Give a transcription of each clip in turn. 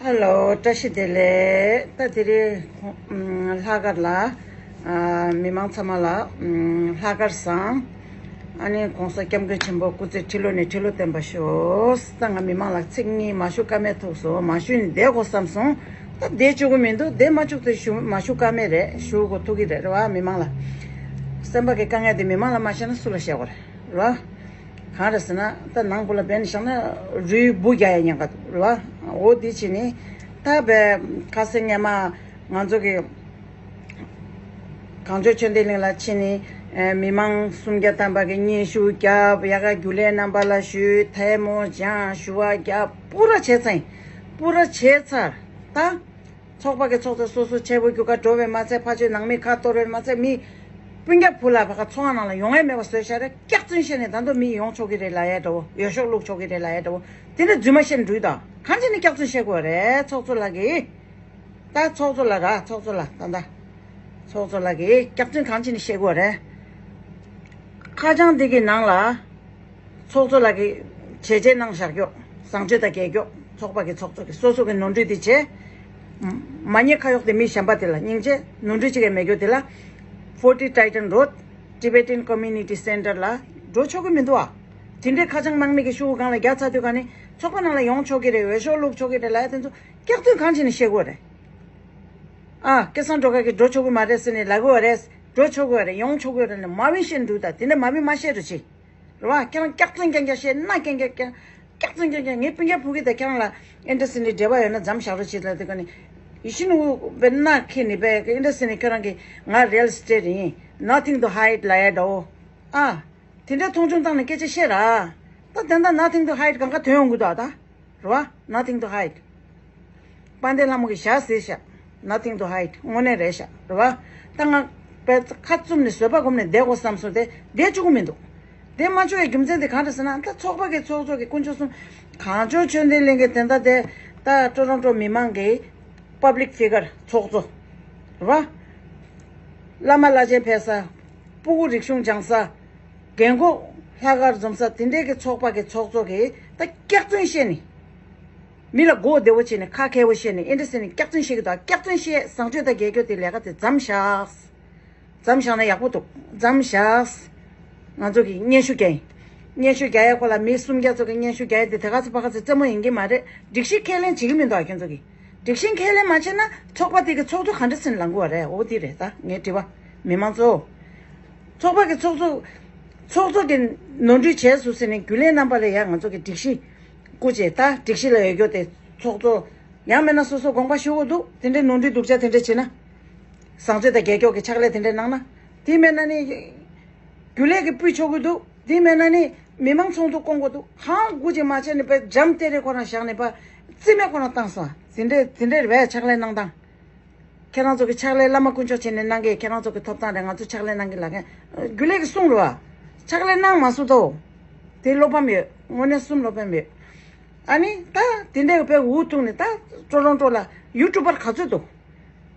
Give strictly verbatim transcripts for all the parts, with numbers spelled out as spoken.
ཧེ་ལོ། བཀྲ་ཤིས་བདེ་ལེགས། ད་དེ་རིང་ཨམ་ལྷག་དཀར་ལ་ཨ་མི་མང་ཚང་མ་ལ་ཨམ་ལྷག་དཀར་བཟང་། ཨ་ནི་གོང་ས་སྐྱབས་མགོན་ཆེན་པོ་སྐུ་ཚེ་ཁྲི་ལོ་ནས་ཁྲི་ལོ་བརྟན་པ་ཤོག་ད་ང་མི་མང་ལ་ཚིག་གཉིས་མ་ཞུ་ཀ་མེད་ཐུག་སོང་། མ་ཞུས་ནས་བསྡད་དགོས་བསམ་སོང་། ད་བསྡད་བཅུག་གི་མི་འདུག་བསྡད་མ་བཅུག་དེ་ཞུ་མ་ཞུ་ཀ་མེད་རེད། ཞུ་དགོས་ཐུག་གི་རེད། རེད་བ། མི་མང་ལ་སེམས་པ་གི་དཀའ་ངལ་དེ་མི་མང་ལ་མ་བཤད་ན་སུ་ལ་བཤད་དགོས་རེད། རེད་བ། གང་རེད་ཟེར་ན། ད་ནང་ཁུལ་ལ་བས་ནས་བཞག་ན་རུས་འབུ་རྒྱག་ཡ་ཉེན་ཁ་འདུག་རེད་བ། འོ་དེ་བྱས་ནས་ད་བས་ཁ་སང་ཉི་མ་ང་ཚོ་གི་གངས་ལྗོངས་ཆོས་ལྡན་གླིང་ལ་ཕྱིན་ནས་ཨེ་མི་མང་སུམ་བརྒྱ་ཐམ་པ་གི་སྙན་ཞུ་བརྒྱབ། ཡ་ག་རྒྱུན་ལས་རྣམ་པ་ལ་ཞུས། ཐལ་མོ་སྦྱངས། ཞུ་བ་བརྒྱབ། སྤུ་ར་བྱས་ཚར། སྤུ་ར་བྱས་ཚར། ད། ཚོགས་པ་གི་ཚོགས་གཙོ་སོ་སོ་ཆེ་བོ་རྒྱུ་སྐར་འགྲོ་བས་མ་ཚད། ཕ་ཆོས་ནང་མི་ཁ་གཏོར་བས་མ་ཚད། མི་སྤུན་ཀྱག་བུ་ལ་ཕ་ཁ་ཚོགས་ཁང་ནང་ལ་ཡོང་ཡ་མེད་པ་བཟོས་བཞག་རེད། སྐྱག་རྫུན་བཤད་ནས་ད་དུང་མི་ཡོང་ཆོག་གི་རེད་ལབ་ཡ་འདྲ་བོ། འོས་ཤོག་བླུག་ཆོག་གི་རེད་ལབ་ཡ་འདྲ་བོ། དེ་འདྲ་རྫུན་མ་བཤད་ནས་འགྲོ་ཡི་ད། གང་བྱས་ནས་སྐྱག་རྫུན་བཤད་དགོས་རེད། ཚོགས་གཙོ་ལགས་ཀྱིས། ད་ཚོགས་གཙོ་ལགས་ར། ཚོགས་གཙོ་ལགས། ད་ད། ཚོགས་གཙོ་ལགས་ཀྱིས་སྐྱག་རྫུན་གང་བྱས་ནས་བཤད་དགོས་རེད། ཁ་བྱང་འདི་གི་ནང་ལ། ཚོགས་གཙོ་ལགས་ཀྱིས་བྱས་རྗེས་གནང་བཞག་རྒྱུ། བཟང་སྤྱོད་དང་རྒྱལ་སྐྱོང་། ཚོགས་པ་གི་ཚོགས་གཙོ་གིས་སོ་སོ་གི་ནོར་འཁྲུལ་དེ་བྱས། མ་ཉེས་ཁ་གཡོག་དེ་མི་གཞན་པ་དེ་ལ། སྙིང་རྗེ་ནོར་འཁྲུལ་གཅིག་ཡང་མེད་རྒྱུ་དེ་ལ། Forty Titan Road Tibetan Community Center ལ་འགྲོ་ཆོག་གི་མི་འདུག་ཨ། དེ་འདྲའི་ཁ་བྱང་གནང་མི་གི་ཤོག་གུ་སྒང་ལ་རྒྱག་ཚར་དུས་ག་ནས་ཚོགས་པ་ནང་ལ་ཡོང་ཆོག་གི་རེད། འོས་ཤོག་བླུག་ཆོག་གི་རེད་ལབ་ཡ་དེ་ཚོ་སྐྱག་རྫུན་གང་བྱས་ནས་བཤད་དགོས་རེད། ཨ། སྐལ་བཟང་སྒྲོལ་དཀར་གྱིས་འགྲོ་ཆོག་གི་མ་རེད་ཟེར་ནས་ལབ་གི་ཡོད་རེད། འགྲོ་ཆོག་གི་ཡོད་རེད། ཡོང་ཆོག་གི་ཡོད་རེད་ནས་མ་བིན་བཤད་འདུག་ད་དེ་འདྲ་མ་བིན་མ་བཤད་རོགས་གྱིས། རེད་བ། ཁྱེད་རང་སྐྱག་རྫུན་རྐྱང་རྐྱང་བཤད། མནའ་རྐྱང་རྐྱང་རྐྱང་། སྐྱག་རྫུན་རྐྱང་རྐྱང་། ངའི་སྤུན་ཀྱག་བུ་གུ་དང་ཁྱེད་རང་ལ་ཨེ་འདྲ་ཟེར་ནས་འབྲེལ་བ་ཡོད་ན་མཚམས་བཞག་རོགས་བྱེད་ལབ་དུས་ག་ནས། ཡིད་བཞིན་ནོར་བུ་དཔེ་མནའ་འཁེལ་ནས་དཔེ་ཨེ་འདྲ་ཟེར་ནས་ཁྱོད་རང་གིས་ང་རེལ་སྤྲད་རེད་ཡིན། Nothing to hide ལབ་ཡ་འདྲ་བོ། ཨ། དེ་འདྲ་མཐོང་ཆུང་བཏང་ནས་སྐད་ཆ་བཤད་ར། ད་དེ་འདྲ་Nothing to hide གང་ག་དོན་ཡོང་གི་འདུག་ད། རེད་བ། Nothing to hide. དཔལ་ལྡན་ལྷ་མོ་གིས་བཞག་ཟེར་བཞག Nothing to hide. དངོས་གནས་རེད་བཞག་རེད་བ། ད་ང་དཔེ་ཁ་བཙུམ་ནས་བཟོད་པ་སྒོམ་ནས་བསྡད་དགོས་བསམ་སོང་སྟེ་བསྡད་བཅུག་གི་མི་འདུག་བསྡད་མ་བཅུག་ཡའི་རྒྱུ་མཚན་དེ་གང་རེད་ཟེར་ན། ད་ཚོགས་པ་གི་ཚོགས་གཙོ་གི་དཀོན་མཆོག་གསུམ། གངས་ལྗོངས་ཆོས་ལྡན་གླིང་གི་དེ་འདྲ་དེ། ད་ཊོ་རོན་ཊོ་མི་མང་གི་པབ་ལིག་ཕི་གར་ཚོགས་གཙོ། རེད་བ། བླ་མ་བླ་ཆེན་ཕེབས་ས། སྤུ་གུ་རིག་གཞུང་སྦྱང་ས། རྒན་གོག་ལྷག་དཀར་འཛོམས་ས། དེ་འདྲའི་གི་ཚོགས་པ་གི་ཚོགས་གཙོ་གིས་ད་སྐྱག་རྫུན་བཤད་ནས། མི་ལ་མགོ་བདེ་བོ་བྱས་ནས་ཁ་མཁས་པོ་བཤད་ནས་ཨེ་འདྲ་ཟེར་ནས་སྐྱག་རྫུན་བཤད་ཀྱི་འདུག་སྐྱག་རྫུན་བཤད། བཟང་སྤྱོད་དང་རྒྱལ་སྐྱོང་དེ་ལས་ཀ་དེ་མཚམས་བཞག་མཚམས་བཞག་ན་ཡག་པོ་འདུག་མཚམས་བཞག་ང་ཚོ་གིས་སྙན་ཞུ་རྒྱག་ཡིན། སྙན་ཞུ་རྒྱག་ཡའི་སྐོར་ལ་མི་སུམ་བརྒྱ་ཚོ་གིས་སྙན་ཞུ་རྒྱག་ཡ་དེ་དེ་ག་ཚོད་ཕ་ག་ཚོད་རྩེད་མོ་ཡིན་གྱི་མ་རེད། སྒྲིག་གཞི་ཁས་ལེན་བྱེད་ཀྱི་མི་འདུག་ཨ། ཁྱོད་ཚོ་གིས་སྒྲིག་གཞི་ཁས་ལེན་མ་བྱས་ན་ཚོགས་པ་དེ་གི་ཚོགས་གཙོ་ག་འདྲ་ཟེར་ནས་ལངས་དགོས་པ་རེད། འོ་དེ་རེད། ད་ངའི་དྲི་བ། མི་མང་ཚོ། ཚོགས་པ་གི་ཚོགས་གཙོ། ཚོགས་གཙོ་གི་ནོར་འཁྲུལ་བྱས་སོང་ཟེར་ནས་རྒྱུན་ལས་རྣམ་པ་ལ་ཡ་ང་ཚོ་གི་སྒྲིག་གཞི་སྐུ་མཁྱེན། ད་སྒྲིག་གཞི་ལ་ཡོད་རྒྱུ་དེ་ཚོགས་གཙོ། ཡང་མིན་ན་སོ་སོ་དགོངས་པ་ཞུ་དགོས་འདུག་དེ་འདྲའི་ནོར་འཁྲུལ་སྡུག་ཅག་དེ་འདྲ་བྱས་ན། བཟང་སྤྱོད་དང་རྒྱལ་སྐྱོང་གི་ཕྱག་ལས་དེ་འདྲ་གནང་ན། དེ་མེད་ན་ནི། རྒྱུན་ལས་ཀྱིས་ཕུད་ཆོག་གི་འདུག་དེ་མེད་ན་ནི་མི་མང་ཚོགས་འདུ་སྐོང་དགོས་འདུག་གང་དགོས་ཀྱི་མ་བྱས་ནས་དཔེ་འཇམ་ཏེ་རེ་ཁོ་རང་བཞག་ནས་དཔེ་རྩིས་མེད་ཁོ་རང་བཏང་སོང་། དེ་འདྲས་དེ་འདྲས་རེད་པས་ཕྱག་ལས་གནང་སྟངས། ཁྱེད་རང་ཚོ་གི་ཕྱག་ལས་བླ་མ་དཀོན་མཆོག་བྱས་ནས་གནང་གི། ཁྱེད་རང་ཚོ་གི་ཐོབ་ཐང་རེད། ང་ཚོ་ཕྱག་ལས་གནང་གི་ལབ་མཁན་རྒྱུན་ལས་ཀྱིས་གསུངས་རེད་པ། ཕྱག་ལས་གནང་མ་སོང་དོ། དེ་བློ་ཕམ་ཡོད། དངོས་གནས་གསུམ་བློ་ཕམ་ཡོད། ཨ་ནི་ད་དེ་འདྲས་དཔེ་འུ་ཐུག་ནས་ད་ཊོ་རོན་ཊོ་ལ་ཡུ་ཊུབ་པར་ག་ཚོད་འདུག་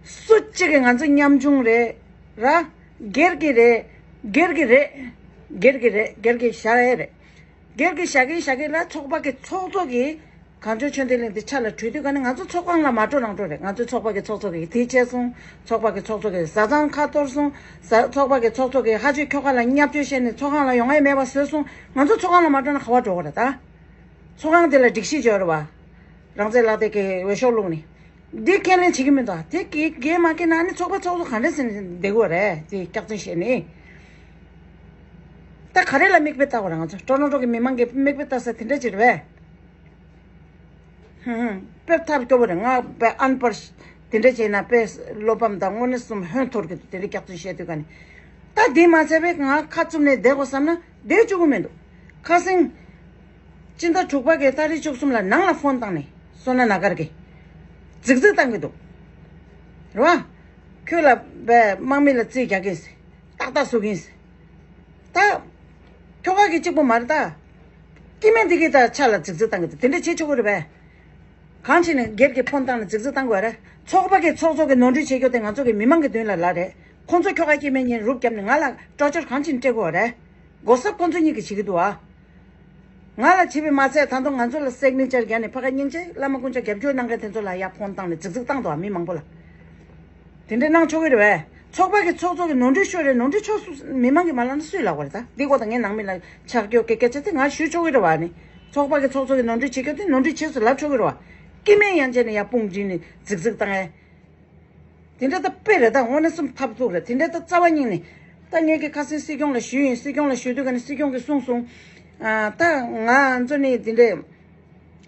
སུ་གཅིག་གིས་ང་ཚོ་ཉམ་ཆུང་རེད་ར། སྒེར་གྱི་རེད། སྒེར་གྱི་རེད། སྒེར་གྱི་རེད། སྒེར་གྱི་བཞག་ཡས་རེད། སྒེར་གྱི་བཞག་གིན་བཞག་གིན་ལ་ཚོགས་པ་གི་ཚོགས་གཙོ་གིས་གངས་ལྗོངས་ཆོས་ལྡན་གླིང་འདི་ཆ་ལ་བྲུས་དུས་ག་ནས་ང་ཚོ་ཚོགས་ཁང་ལ་མ་འགྲོ་རང་འགྲོ་རེད། ང་ཚོའི་ཚོགས་པ་གི་ཚོགས་གཙོ་གིས་དེ་བྱས་སོང་། ཚོགས་པ་གི་ཚོགས་གཙོ་གིས་བཟའ་ཚང་ཁ་གཏོར་སོང་། ཚོགས་པ་གི་ཚོགས་གཙོ་གིས་ཧ་ཅོ་ཁྱོ་ག་ལ་བརྙས་བཅོས་བྱས་ནས་ཚོགས་ཁང་ལ་ཡོང་ཡས་མེད་པ་བཟོས་སོང་། ང་ཚོ་ཚོགས་ཁང་ལ་མ་འགྲོ་ན་ག་པར་འགྲོ་དགོས་རེད་ད། ཚོགས་ཁང་དེ་ལ་སྒྲིག་གཞི་ཡོད་རེད་པ། རང་བཙན་ལག་དེབ་ཀྱི་འོས་ཤོག་བླུགས་ནས། འདི་ཁས་ལེན་བྱེད་ཀྱི་མི་འདུག་དེ་གས་གས་མ་གས་ན་ནི་ཚོགས་པ་ཚོགས་གཙོ་ག་འདྲ་ཟེར་ནས་བསྡད་དགོས་རེད། དེ་སྐྱག་རྫུན་བཤད་ནི། ད་ག་རེ་ལ་མིག་དཔེ་ལྟ་དགོས་རེད། ང་ཚོ་ཊོ་རོན་ཊོ་གི་མི་མང་གི་མིག་དཔེ་ལྟ་ས་དེ་འདྲ་ཅིག་རེད་པས། ཧུམ་ཧུམ། དཔེ་ཐབས་སྐྱོ་པོ་རེད། ང་དཔེ་ཨན་པར་དེ་འདྲ་བྱས་ན་དཔེ་བློ་ཕམ་དང་དངོས་གནས་གསུམ་ཧོན་འཐོར་གི་འདུག་དེ་འདྲ་སྐྱག་རྫུན་བཤད་དུས་ག་ནས། ད་དེ་མ་ཚད་པའི་ང་ཁ་བཙུམ་ནས་བསྡད་དགོས་བསམ་ན་བསྡད་བཅུག་གི་མི་འདུག་ཁ་སང་། སྤྱི་ཟླ་དྲུག་པ་གི་ཏ་རིག་བཅུ་གསུམ་ལ་ནང་ལ་ཕོན་བཏང་ནས་བསོད་ནམས་ན་གར་གྱིས་རྫིག་རྫིག་བཏང་གི་འདུག་རེད་བ། ཁྱོད་ལ་བས་དམག་མི་ལ་རྩིས་རྒྱག་གིན་ཟེར། ཏག་ཏག་བཟོ་གིན་ཟེར། ད། ཁྱོ་ག་གི་གཅིག་པོ་མ་རེད་ད། སྐྱེ་དམན་འདི་གི་ད་ཆ་ལ་རྫིག་རྫིག་བཏང་གི་འདུག་དེ་འདྲ་བྱེད་ཆོག་གི་རེད་པས། གང་བྱས་ནས་སྒེར་གྱི་ཕོན་བཏང་ནས་རྫིག་རྫིག་བཏང་དགོས་རེད། ཚོགས་པ་གི་ཚོགས་གཙོ་གི་ནོར་འཁྲུལ་བྱེད་རྒྱུ་དེ་ང་ཚོ་གི་མི་མང་གི་མདུན་ལ་ལབ་རེད། ཁོང་ཚོ་ཁྱོ་ག་སྐྱེ་དམན་གཉིས་རུབ་བརྒྱབ་ནས་ང་ལ་ཊོར་ཅར་གང་བྱས་ནས་སྤྲད་དགོས་རེད། སྒོ་གསབ་ཁོང་ཚོ་གཉིས་ཀྱིས་བྱེད་ཀྱི་འདུག་ཨ། ང་ལ་བྱས་པས་མ་ཚད་ད་དུང་ང་ཚོ་ལ་སིག་ནེ་ཅར་བརྒྱབ་ནས་ཕ་ག་སྙིང་རྗེ་བླ་མ་དཀོན་མཆོག་རྒྱབ་སྐྱོར་གནང་མཁན་དེ་ཚོ་ལ་ཡར་ཕོན་བཏང་ནས་རྫིག་རྫིག་བཏང་འདུག་ཨ། མི་མང་པོ་ལ་དེ་འདྲ་གནང་ཆོག་གི་རེད་པས། ཚོགས་པ་གི་ཚོགས་གཙོ་གི་ནོར་འཁྲུལ་ཤོར་རེད། ནོར་འཁྲུལ་ཤོར་སུ་མི་མང་གི་མ་ལབ་ན་སུས་ལབ་དགོས་རེད། ད་འདི་སྐོར་ད་ངས་ནང་མི་ལ་ཕྱག་སྐྱོར་སྐད་སྐད་ཆ་དེ་ང་ཞུ་ཆོག་གི་རེད་པ། ཨ་ནི་ཚོགས་པ་གི་ཚོགས་གཙོ་གི་ནོར་འཁྲུལ་བྱེད་རྒྱུ་དེ་ནོར་འཁྲུལ་བྱས་སོང་ལབ་ཆོག་གི་རེད་པ། སྐྱེ་དམན་ཡན་ཆད་ནས་ཡར་དཔུང་བསྒྲིགས་ནས་རྫིག་རྫིག་བཏང་ཡས། དེ་འདྲ་ད་དཔེ་རེད། ད་དངོས་གནས་སེམས་ཐབས་སྡུག་རེད། དེ་འདྲ་ད་རྩ་བ་ཉིད་ནས། ད་ངས་ཀྱི་ཁ་སང་སྲིད་སྐྱོང་ལ་ཞུས་ཡིན། སྲིད་སྐྱོང་ལ་ཞུས་དུས་ག་ནས་སྲིད་སྐྱོང་གིས་གསུངས་སོང་། ཨ། ད་ང་ཚོ་ནི་དེ་འདྲས།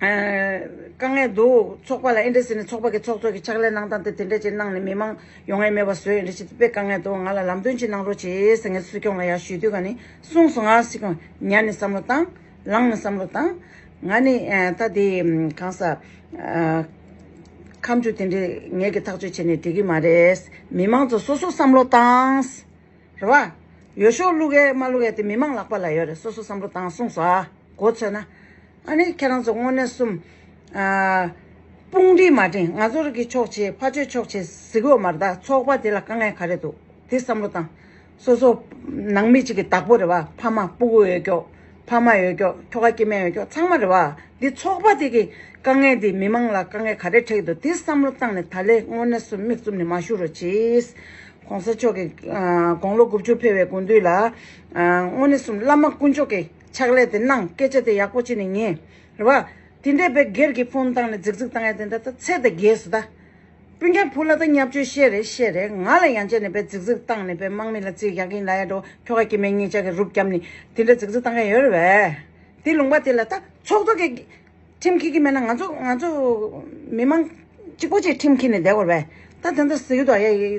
ཨ། དཀའ་ངལ་འདུག་ཚོགས་པ་ལ་ཨེ་འདྲས་ཟེར་ནས་ཚོགས་པ་གི་ཚོགས་གཙོ་གི་ཕྱག་ལས་གནང་སྟངས་དེ་དེ་འདྲས་ཅིག་གནང་ནས་མི་མང་ཡོང་ཡས་མེད་པ་བཟོས། ཨེ་འདྲས་ཅིག་དཔེ་དཀའ་ངལ་འདུག་ང་ལ་ལམ་སྟོན་ཅིག་གནང་རོགས་བྱེད་ཟེར་ངས་སྲིད་སྐྱོང་ལ་ཡར་ཞུས་དུས་ག་ནས་གསུངས་སོང་། ང་སྲིད་སྐྱོང་ཉར་ནས་བསམ་བློ་བཏང་། ལངས་ནས་བསམ་བློ་བཏང་། ང་ནི་ཨ་ད་དེ་གང་ས་ཨ་ཁ་མཆུ་དེ་འདྲས་ངས་ཀྱི་ཐག་གཅོད་བྱས་ནས་འགྲིག་གི་མ་རེད། མི་མང་ཚོ་སོ་སོ་བསམ་བློ་བཏང་། རེད་པ། འོས་ཤོག་བླུག་གས་མ་བླུག་གས་དེ་མི་མང་ལག་པ་ལ་ཡོད་རེད། སོ་སོ་བསམ་བློ་བཏང་གསུངས་སོང་ཨ། མགོ་ཚོས་ན། ཨ་ནི་ཁྱེད་རང་ཚོ་དངོས་གནས་སེམས། ཨ། དཔུང་སྒྲིག་མ་བསྒྲིགས། ང་ཚོ་རིགས་ཀྱི་ཕྱོགས་བྱེད་ཕ་ཆོས་ཕྱོགས་བྱེད་ཟེར་གི་ཡོད་མ་རེད། ད་ཚོགས་པ་དེ་ལ་དཀའ་ངལ་ག་རེ་འདུག་དེ་བསམ་བློ་བཏང་། སོ་སོ་ནང་མི་གཅིག་གི་བདག་པོ་རེད་པ། ཕ་མ་སྤུ་གུ་ཡོད་ཀྱོག་ཕ་མ་ཡོད་ཀྱོག་ཁྱོ་ག་སྐྱེ་དམན་ཡོད་ཀྱོག་ཚང་མ་རེད་པ། འདི་ཚོགས་པ་དེ་གི་དཀའ་ངལ་འདི་མི་མང་ལ་དཀའ་ངལ་ག་རེ་འཕྲད་ཀྱི་འདུག་དེ་བསམ་བློ་བཏང་ནས་ད་ལས་དངོས་གནས་སུ་མིག་བཙུམ་ནས་མ་བཞུགས་རོགས་གྱིས། གོང་ས་མཆོག་གི་ཨ་དགུང་ལོ་དགུ་བཅུ་ཕེབས་པའི་དགུན་དུས་ལ། ཨ་དངོས་གནས་སུ་བླ་མ་དཀོན་མཆོག་གི་ཕྱག་ལས་དེ་གནང་། སྐད་ཆ་དེ་ཡག་པོ་བྱས་ནས་ཉན། རེད་པ། དེ་འདྲས་པའི་སྒེར་གྱི་ཕོན་བཏང་ནས་རྫིག་རྫིག་བཏང་ཡ་དེ་འདྲ་ད་ཚད་དང་བརྒལ་སོང་ད། སྤུན་ཀྱག་བུ་ལ་ད་བརྙས་བཅོས་བཤད་རེད་བཤད་རེད། ང་ལ་ཡང་བྱས་ནས་པའི་རྫིག་རྫིག་བཏང་ནས་པའི་དམག་མི་ལ་རྩིས་རྒྱག་གིན་ལ་ཡ་འགྲོ། ཁྱོ་ག་སྐྱེ་དམན་གཉིས་ཆ་གི་རུབ་བརྒྱབ་ནས་དེ་འདྲ་རྫིག་རྫིག་བཏང་མཁན་ཡོད་རེད་པས། དེ་ལུང་པ་དེ་ལ་ད་ཚོགས་གཙོ་གི་ཁྲིམས་འཁྱེར་གྱི་མེད་ན་ང་ཚོ་ང་ཚོ་མི་མང་གཅིག་པོ་གཅིག་ཁྲིམས་འཁྱེར་ནས་བསྡད་དགོས་རེད་པས། ད་དེ་འདྲ་ཟེར་གི་འདུག་ཡ་ཡི་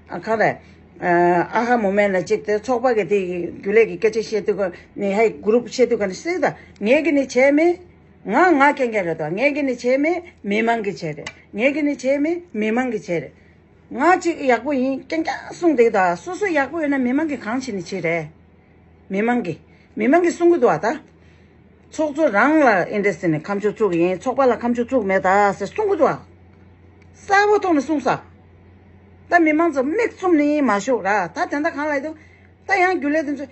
ཨ་ག་རེད། ཨ་ཧ་མུ་མེན་ལ་གཅིག་དེ་ཚོགས་པ་གི་དེ་རྒྱུན་ལས་ཀྱི་སྐད་ཆ་བཤད་དུས་ག་ནས་ཧའི་གུ་རུབ་བཤད་དུས་ག་ནས་ཟེར་ད་ངས་གི་ནི་བྱས་མེད། ང་ང་རྐྱང་རྐྱང་རེད་དོ། ངས་གི་ནི་བྱས་མེད། མི་མང་གི་བྱས་རེད། ངས་གི་ནི་བྱས་མེད། མི་མང་གི་བྱས་རེད། ང་གཅིག་ཡག་པོ་ཡིན་རྐྱང་རྐྱང་གསུངས་བསྡད་ཀྱི་འདུག་སོ་སོ་ཡག་པོ་ཡོད་ན་མི་མང་གི་གང་བྱས་ནས་བྱས་རེད། མི་མང་གི་མི་མང་གི་གསུང་གི་འདུག་ཨ། ད་ཚོགས་གཙོ་རང་ལ་ཨེ་འདྲས་ཟེར་ནས་ཁ་མཆུ་བཙུགས་ཡིན། ཚོགས་པ་ལ་ཁ་མཆུ་བཙུགས་མེད་ད་ཟེར་གསུང་གི་འདུག་ཨ། གསལ་པོ་ཐོག་ནས་གསུངས་ས། ད་མི་མང་ཚོ་མིག་བཙུམ་ནས་མ་བཞུགས་ར། ད་དེ་འདྲ་གང་ལ་ཡིན་འདུག་ད་ཡང་རྒྱུན་ལས་དེ་ཚོས།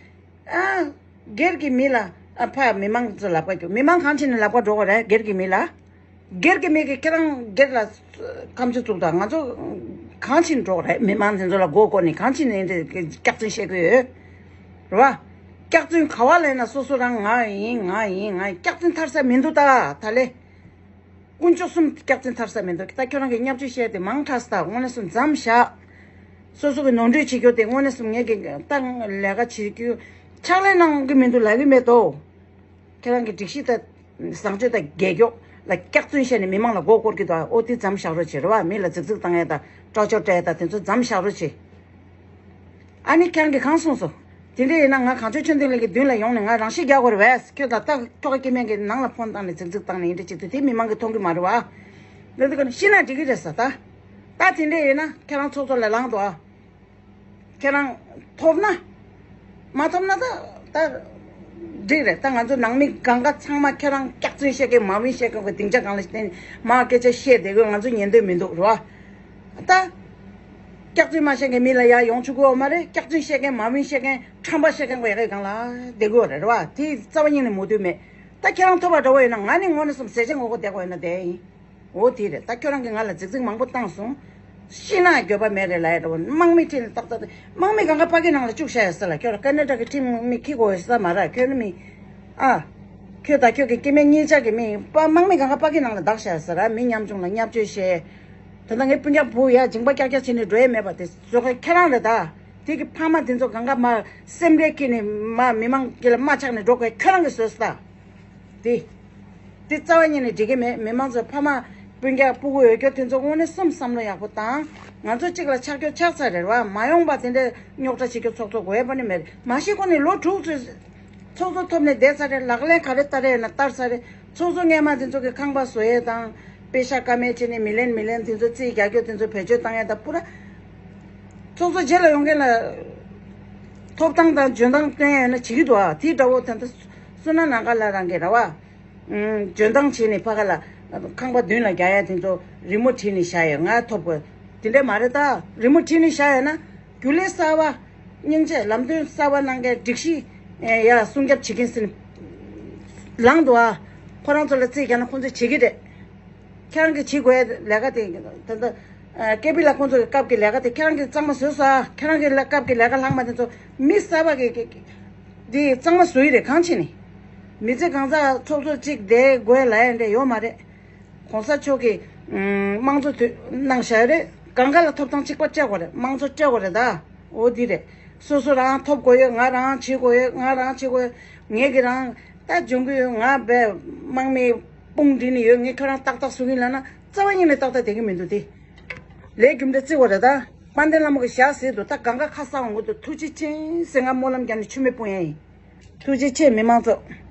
ཨ། སྒེར་གྱི་མི་ལ། ཨ་ཕ་མི་མང་ཚོ་ལབ་ཀ་རྒྱུ། མི་མང་གང་བྱས་ནས་ལབ་ཀ་འགྲོ་གི་རེད། སྒེར་གྱི་མི་ལ། སྒེར་གྱི་མི་གིས་ཁྱེད་རང་སྒེར་ལ་ཁ་མཆུ་བཙུགས་དང་། ང་ཚོ་གང་བྱས་ནས་འགྲོ་གི་རེད། མི་མང་དེ་ཚོ་ལ་མགོ་སྐོར་ནས་གང་བྱས་ནས་འདི་སྐྱག་རྫུན་བཤད་ཀྱི་ཡོད། རེད་བ། སྐྱག་རྫུན་ག་བ་ལབ་ན་སོ་སོ་རང་ང་ཡིན་ང་ཡིན་ང་ཡིན། སྐྱག་རྫུན་ཐར་ས་མི་འདུག་ད་ད་ལས། དཀོན་མཆོག་གསུམ་སྐྱག་རྫུན་ཐར་ས་མི་འདུག་ད་ཁྱོད་རང་གི་བརྙས་བཅོས་བཤད་དེ་མང་དྲགས་ད། དངོས་གནས་སུ་མཚམས་བཞག་སོ་སོ་གི་ནོར་འཁྲུལ་བྱེད་རྒྱུ་དེ་དངོས་གནས་སུ་ངས་ཀྱི་ཏང་ལས་ཀ་བྱེད་རྒྱུ་ཕྱག་ལས་གནང་གི་མི་འདུག་ལབ་ཀྱི་མེད་དོ། ཁྱེད་རང་གི་སྒྲིག་གཞི་དང་བཟང་སྤྱོད་དང་རྒྱལ་སྐྱོག་ལ་སྐྱག་རྫུན་བཤད་ནས་མི་མང་ལ་མགོ་སྐོར་གྱི་འདུག་ཨོ་དེ་མཚམས་བཞག་རོགས་བྱེད། རེད་བ། མི་ལ་རྫིག་རྫིག་བཏང་ཡས་དང་སྐྲག་ཅོག་སྤྲད་ཡས་དང་དེ་ཚོ་མཚམས་བཞག་རོགས་བྱེད། ཨ་ནི་ཁྱེད་རང་གིས་གང་གསུངས་སོང་། དེ་འདྲ་ཡིན་ན་ང་གངས་ལྗོངས་ཆོས་ལྡན་གླིང་གི་མདུན་ལ་ཡོང་ནས་ང་རང་ཤི་རྒྱག་དགོས་རེད་པས། ཁྱོད་ད་ལྟ་ཁྱོ་ག་སྐྱེ་དམན་གྱི་ནང་ལ་ཕོན་བཏང་ནས་རྫིག་རྫིག་བཏང་ནས་ཡིན་འདྲ་བྱེད་དུས་དེ་མི་མང་གིས་མཐོང་གི་མ་རེད་བ། འདི་འདི་ག་ཤི་ན་འགྲིག་གི་རེད་ཟེར་ད། ད་དེ་འདྲ་ཡིན་ན་ཁྱེད་རང་ཚོགས་གཙོ་ལ་ལངས་དོ་ཨ། ཁྱེད་རང་ཐོབ་ན། མ་ཐོབ་ན་ད་ད། འགྲིག་རེད། ད་ང་ཚོ་ནང་མི་སྒང་ག་ཚང་མ་ཁྱེད་རང་སྐྱག་རྫུན་བཤད་མཁན་མ་བིན་བཤད་མཁན་གྱི་སྡིངས་ཆ་སྒང་ལ་བསྟན་མ་སྐད་ཆ་བཤད་བསྡད་དགོས་ང་ཚོ་ཉན་འདོད་མི་འདུག་རེད་བ། ད། སྐྱག་རྫུན་མ་བཤད་མཁན་མི་ལ་ཡར་ཡོང་ཆོག་གི་ཡོད་མ་རེད། སྐྱག་རྫུན་བཤད་མཁན་མ་བིན་བཤད་མཁན་ཁྲམ་པ་བཤད་མཁན་གྱི་ཡ་གི་སྒང་ལ་བསྡད་དགོས་རེད་བ། དེ་རྩ་བ་ཉིད་ནས་མོས་མཐུན་མེད། ད་ཁྱེད་རང་ཐོབ་པ་འདྲ་བོ་ཡོད་ན་ང་ནི་དངོས་གནས་སོང་ཟས་བཅད་ངོ་རྒོལ་བསྡད་དགོས་ཡོད་ན་བསྡད་ཡིན། འོ་དེ་རེད། ད་ཁྱོད་རང་གིས་ང་ལ་རྫིག་རྫིག་མང་པོ་བཏང་སོང་། ཤི་ན་འགྱོད་པ་མེད་རེད་ལབ་ཡ་འདྲ་བོ། དམག་མི་ཁྲིད་ནས་ཏག་ཏག་ཏག་དམག་མི་སྒང་ག་པ་ཀི་ནང་ལ་བཅུག་བཞག་ཡོད་ས་ལ། ཁྱོད་ལ་ཀ་ན་ཌ་གི་ཁྲིམས་མི་འཁྱེར་དགོས་ཡོད་ས་མ་རེད། ཁྱོད་ནི་མི་ཨ། ཁྱོད་དང་ཁྱོད་ཀྱི་སྐྱེ་དམན་གཉིས་ཆ་གི་མི་པ་དམག་མི་སྒང་ག་པ་ཀི་ནང་ལ་བདག་བཞག་ཡོད་ས་རེད། མི་ཉམ་ཆུང་ལ་བརྙས་བཅོས་བྱས། ད་ལྟ་ངའི་སྤུན་ཀྱག་བུ་ཡ་མཇིང་པ་ཀྱག་ཀྱག་བྱས་ནས་འགྲོ་ཡས་མེད་པ་དེ་བཟོ་མཁན་ཁྱེད་རང་རེད་ད། དེ་གི་ཕ་མ་དེ་ཚོ་སྒང་ག་མ་སེམས་ཁྲལ་འཁྱེར་ནས་མ་མི་མང་གི་ལ་མ་ཆགས་ནས་འགྲོ་དགོས་ཁྱེད་རང་གིས་བཟོས་ས་ད། དེ། དེ་རྩ་བ་ཉིད་ནས་འགྲིག་གི་མེད། མི་མང་ཚོ་ཕ་མ་སྤུན་ཀྱག་སྤུ་གུ་འོས་སྐྱོར་དེ་ཚོ་དངོས་གནས་སེམས་བསམ་བློ་ཡག་པོ་བཏང་། ང་ཚོ་གཅིག་ལ་ཆགས་སྐྱོ་ཆགས་ཚར་རེད་བ། མ་ཡོང་པ་དེ་འདྲའི་རྙོག་དྲ་བྱེད་རྒྱུ་ཚོགས་གཙོ་དགོས་པ་ནི་མེད། མ་གཞི་ཁོ་ནི་ལོ་དྲུག་ཙམ་ཚོགས་གཙོ་ཐོབ་ནས་བསྡད་ཚར་རེད། ལག་ལེན་ག་རེ་བསྟར་ཡས་ན་བསྟར་ཚར་རེད། ཚོགས་གཙོ་སྔས་མ་དེ་ཚོ་གི་ཁང་པ་བཟོ་ཡས་དང་། པེ་ཤག་ཀ་མེད་བྱས་ནས་མི་ལེན་མི་ལེན་དེ་ཚོ་རྩིས་རྒྱག་རྒྱུ་དེ་ཚོ་བེད་སྤྱོད་བཏང་ཡས་དང་པུ་ར། ཚོགས་གཙོ་རྗེས་ལ་ཡོང་མཁན་ལ་ཐོབ་ཐང་དང་འཇོན་ཐང་སྟོན་ཡས་ན་བྱེད་ཀྱི་འདུག་ཨ། དེ་འདྲ་བོ་ད་ལྟ་བསོད་ནམས་ནམ་མཁའ་ལགས་རང་གིས་རེད་བ། ཨུམ། འཇོན་ཐང་བྱས་ནས་ཕ་ག་ལ་ཁང་པ་མདུན་ལ་རྒྱག་ཡས་དེ་ཚོ་རི་མོ་བྲིས་ནས་བཞག་ཡོད། ང་ཐོབ་དགོས། དེ་འདྲ་མ་རེད་ད། རི་མོ་བྲིས་ནས་བཞག་ཡོད་ན་རྒྱུན་ལས་གསར་བ། སྙིང་རྗེ་ལམ་སྟོན་གསར་བ་གནང་མཁན་སྒྲིག་གཞི་ཡར་སྲུང་སྐྱོབ་བྱེད་མཁན་ཟེར་ནས་ ལངས་འདུག་ཨ། ཁོ་རང་ཚོ་ལ་རྩིས་རྒྱག་ན་ཁོང་ཚོས་བྱེད་ཀྱི་རེད། ཁྱེད་རང་གིས་བྱེད་དགོས་ལས་ཀ་དེ་ད་ལྟ་ཀེ་པི་ལགས་ཁོང་ཚོ་གི་སྐབས་ཀྱི་ལས་ཀ་དེ་ཁྱེད་རང་གིས་གཙང་མ་བཟོས་ས། ཁྱེད་རང་གི་ལ་སྐབས་ཀྱི་ལས་ཀ་ལྷག་མ་དེ་ཚོ་མི་གསར་པ་གི་གི་གི་དེ་གཙང་མ་བཟོ་ཡི་རེད། གང་བྱས་ནས་མི་ཚེ་གང་ཚ་ཚོགས་གཙོ་གཅིག་བསྡད་དགོས་ལབ་ཡ་འདྲ་ཡོད་མ་རེད། གོང་ས་མཆོག་གིས་ཨུམ་དམངས་གཙོ་དུས་གནང་བཞག་ཡོད་རེད། གང་ག་ལ་ཐོབ་ཐང་གཅིག་པ་སྤྲད་དགོས་རེད། དམངས་གཙོ་སྤྲད་དགོས་རེད་ད། འོ་འདི་རེད། སོ་སོ་རང་ཐོབ་དགོས་ཡོད། ང་རང་བྱེད་དགོས་ཡོད། ང་རང་བྱེད་དགོས་ཡོད། ངས་ཀྱི་རང་ད་ལྗོངས་རྒྱུ་ང་བས་དམག་མི་དཔུང་སྒྲིག་ནས་ཡོད། ངས་ཁྱོད་རང་ཏག་ཏག་བཟོ་གི་ལབ་ན་རྩ་བ་ཉིད་ནས་ཏག་ཏག་བསྡད་ཀྱི་མི་འདུག་དེ། ལས་རྒྱུ་འབྲས་བརྩི་དགོས་རེད་ད། དཔལ་ལྡན་ལྷ་མོ་གི་ཞག་ཟེར་འདུག་ད་གང་ག་ཁ་སང་འོང་གི་འདུག་ཐུགས་རྗེ་ཆེ་ཟེར་ང་སྨོན་ལམ་རྒྱབ་ནས་མཆོད་མེ་སྤུངས་ཡ་ཡིན། ཐུགས་རྗེ་ཆེ་མི་མང་ཚོ།